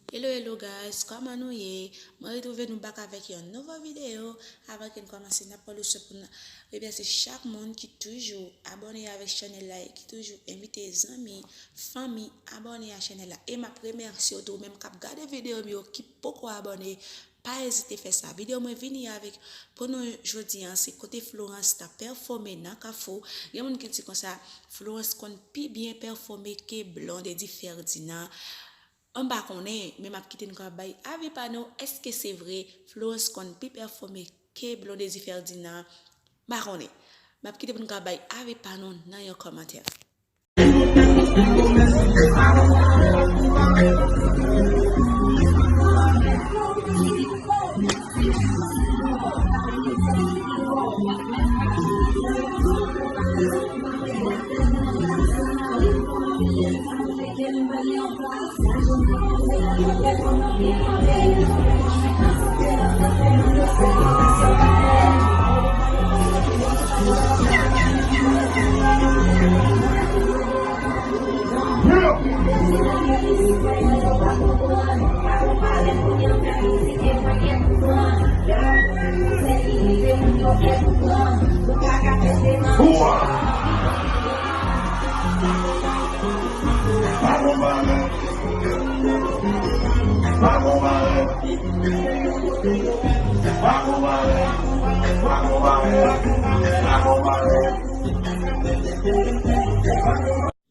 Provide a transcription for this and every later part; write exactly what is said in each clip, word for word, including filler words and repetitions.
Hello, hello guys, kòman nou ye? Mwen retwouve nou back avèk yon nouvo videyo. Avan ke n kòmanse, n ap pran leson pou n remèsye chak moun ki toujou abòne avèk chanèl la e ki toujou envite zanmi, fanmi abòne a chanèl la. E m ap remèsye w tou, ou menm k ap gade videyo m yo ki poko abòne, pa ezite fè sa. Videyo mwen vini avèk pou nou jodi a, se kote Florence t ap pèfòme nan Kafou. Gen moun ki di konsa, Florence konn pi byen pèfòme ke Blondedy Ferdinand. M pa konnen, men m ap kite nou ka bay avi pa nou. Èske se vre, Florence konn pi pèfòme ke Blondedy Ferdinand? M pa konnen. M ap kite pou nou ka bay avi pa nou nan yon kòmantè.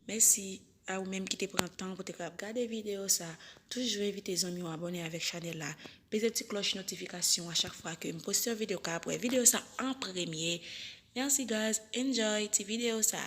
Mèsi a ou menm ki te pran tan pou te ka ap gade videyo sa. Toujou envite zanmi w abòne avèk chanèl la. Peze ti klòch notifikasyon a chak fwa ke m poste yon videyo, ka ap wè videyo sa an premye. Mèsi guys, enjoy ti videyo sa.